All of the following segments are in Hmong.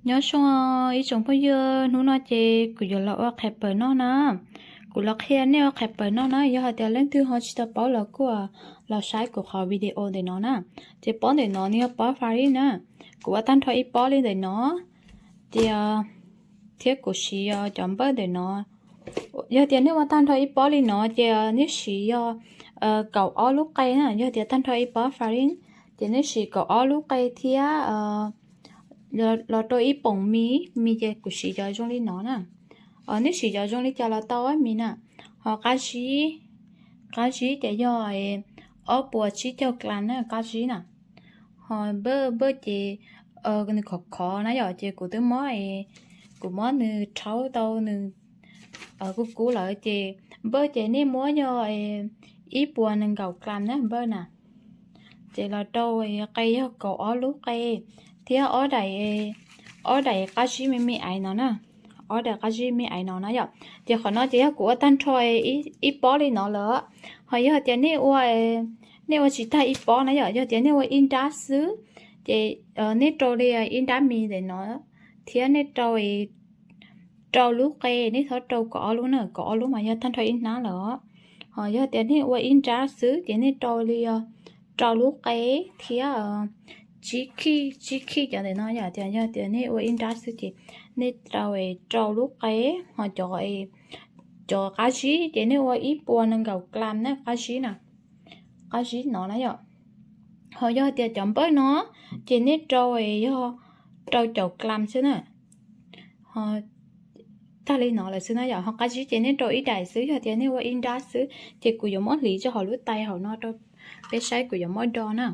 Nyob zoo ib tsoom phooj ywg, hnub no ces kuv yuav los ua qhia pawg noj na. Kuv los qhia nej ua qhia pawg noj na, yog hais tias leej twg ho tsis tau paub los kuj los saib kuv qhov video ntawm no na. Ces pob ntawm no nws yog pob farin na. Kuv ua tag nrho ib pob li ntawm no, tias thiab kuv siv cov npawj ntawm no. Yog tias nej ua tag nrho ib pob li no ces nej siv yog kaum ob lub qe na. Yog tias tag nrho ib pob farin ces nej siv kaum ob lub qe thiab los rau ib poom mis, mis ces kuv siv cov zoo li no na. Nej siv cov zoo li cas los tau mis na. Ho qab zib, qab zib ces yog ob puas tsib caug klas na qab zib na. Ho npawj, npawj ces nws khov khov na yom, ces kuv twb muab, kuv muab nws rhaub tau nws kub kub lawm ces npawj ces nej muab yog ib puas nees nkaum klas na npawj na. Ces los rau qe yog kaum ob lub qe thiab ob daim, ob daim qab zib me me aiv no na. Ob daim qab zib me aiv no na yom. Ces qhov no ces yog kuv ua tag nrho ib pob li no lawm. Ho yog tias nej ua, nej ua tsis tag ib pob na yom, yog tias nej ua ib nrab xwb ces nej rau li ib nrab mis ntawm no thiab nej rau rau lub qe, nej txhob rau kaum ob lub na, kaum ob lub mas yog tag nrho ib hnab lawm. Ho yog tias nej ua ib nrab xwb ces nej rau li rau lub qe thiab tsib khij, tsib khij cov ntawm no yom. Tias yog tias nej ua ib nrab xwb ces nej rau, rau lub qe. Ho cov, cov qab zib ces nej ua ib puas nees nkaum klas na qab zib na, qab zib no na yom. Ho yog tias cov npawj no ces nej rau yog rau caum klas xwb na. Ho tag li no lawm xwb na yom. Ho qab zib ces nej rau ib daim xwb, yog tias nej ua ib nrab xwb ces kuv yuav muab hliv rau hauv lub tais hauv no rau peb saib, kuv yuav muab do na.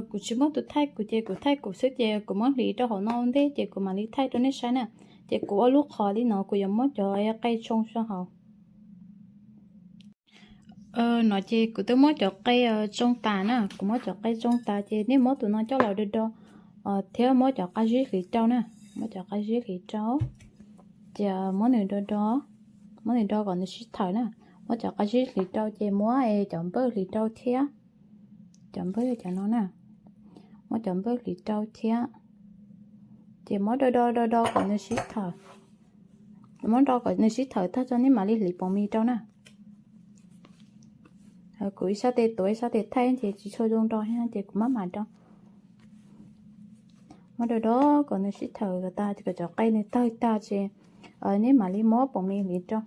Kuv tsis muaj tus thaij kuv ces kuv thaij kuv xwb ces kuv muab hliv rau hauv no ua ntej ces kuv mam li thaij rau nej saib na. Ces kuv ua lub qhov li no, kuv yuav muab cov qe tsoo rau hauv. No ces kuv twb muab cov qe tsoo tas na, kuv muab cov qe tsoo tas ces nej muab tus no coj los do do thiab muab cov qab zib hliv rau na, muab cov qab zib hliv rau. Ces muab nws do do, muab nws do kom nws sib thawm na. Muab cov qab zib hliv rau ces muab cov npawj hliv rau thiab. Cov npawj cov no na, muab cov npawj hliv rau thiab. Ces muab do do do do kom nws sib thawm. Muab do kom nws sib thawm tag tso nej mam li hliv poom mis rau na. Kuv ib sab tes tuav ib sab tes thaij ces tsis tshua zoo do thiab ces kuv maj mam do. Muab do do kom nws sib thawm tas, kom cov qe nws tawg tag ces nej mam li muab poom mis hliv rau.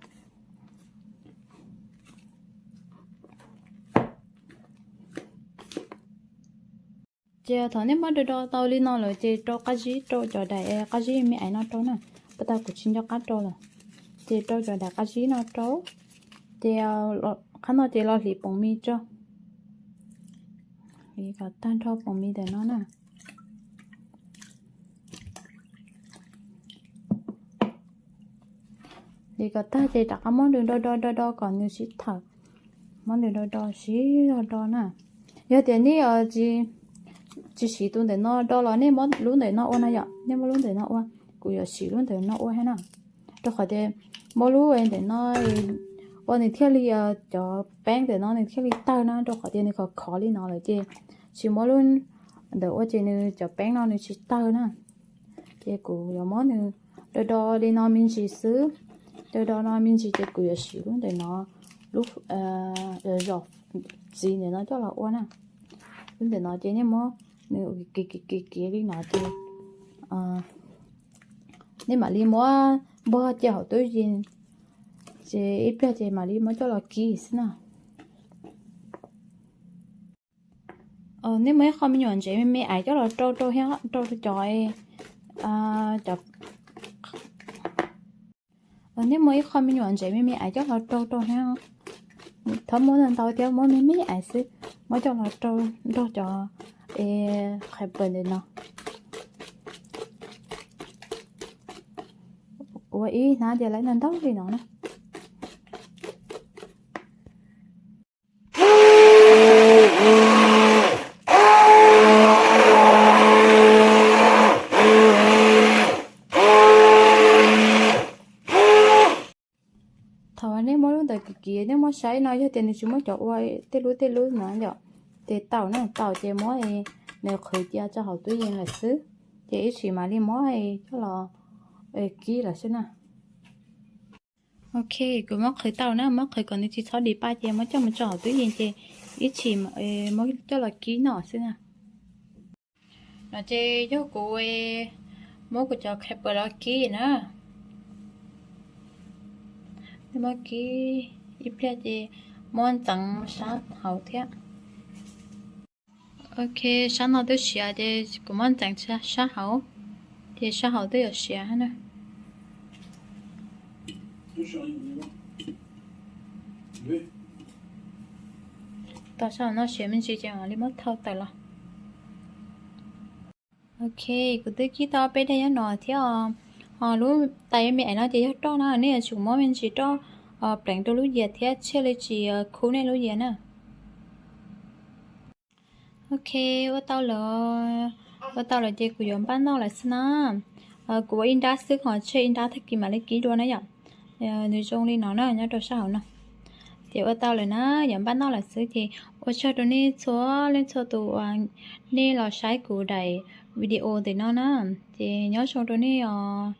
Ces thaum nej muab do do tau li no lawm ces rau qab zib, rau cov daim qab zib me aiv no rau na. Puag ta kuv tsis nco qab rau lawm. Ces rau cov daim qab zib no rau. Ces qhov no ces los hliv poom mis rau. Hliv kom tag nrho poom mis ntawm no na. Hliv kom tag ces rov qab muab nws do do do do kom nws sib thawm. Muab nws do do sib do do na. Yog tias nej tsis siv tus ntawm no do los nej muab lub ntawm no ua na yom, nej muab lub ntawm no ua. Kuv yuav siv lub ntawm no ua thiab na. Rau qhov tias muab lub ntawm no ua nws thiaj li, cov peeb ntawm no nws thiaj li tawg na, rau qhov tias nws khov khov li no lawm ces tsis muab lub ntawm ua ces nws cov peeb no nws tsis tawg na. Ces kuv yuav muab nws do do li no me ntsis xwb. Do do no me ntsis ces kuv yuav siv lub ntawm no, lub zom txiv ntawm no coj los ua na. Lub ntawm no ces nej muab nws kiv kiv kiv kiv li no ces nej mam li muab npog cia hauv tub yees, ces ib pliag ces mam li muab coj los kib xwb na. Nej muab ib qho me nyuam ntsev me me aiv coj los rau rau thiab, rau cov, cov, nej muab ib qho me nyuam ntsev me me aiv coj los rau rau thiab. Txhob muab ntau thiab, muab me me aiv xwb, muab coj los rau nrog cov qhais pawg ntawm no. Ua ib hnab ces lawv ntau ntau li no na. Thaum nej muab lub ntawd kiv kiv, nej muab saib no, yog tias nws tsis muaj cov ua tej lub tej lub no yom, ces taum na, taum ces muab nws qhwv cia tso hauv tub yees lawm xwb, ces ib sim mam li muab coj los kib lawm xwb na. Ok, kuv muab qhwv tau na, muab qhwv kom nws tsis txhob dim pa ces muab coj mus tso hauv tub yees ces ib sim muab coj los kib noj xwb na. No ces yog kuv muab kuv cov khais pawg los kib na. Muab kib ib pliag ces muab ntxeev sab hauv thiab. Ok, sab no twb siav ces kuv muab ntxeev sab hauv, ces sab hauv twb yuav siav na. Tau sab hauv no siav me ntsis ces mam li muab thau tawm los. Ok, kuv twb kib tau peb daim nyob no thiab os. Ho lub tais me me no ces yog roj na, nej yuav tsum muab me ntsis roj pleev rau lub yias thiab thiaj li tsis khub nej lub yias na. Ok, ua tau lawm, ua tau lawm ces kuv yuav npaj noj lawm xwb na. Kuv ua ib nrab xwb ho tseg ib nrab tag kis mam li kib dua na yom. Nws zoo li no na, nyob rau sab hauv no. Ces ua tau lawm na, yuav npaj noj lawm xwb ces ua tsaug rau nej txhua leej txhua tus uas nej los saib kuv daim video ntawm no na. Ces nyob zoo rau nej os.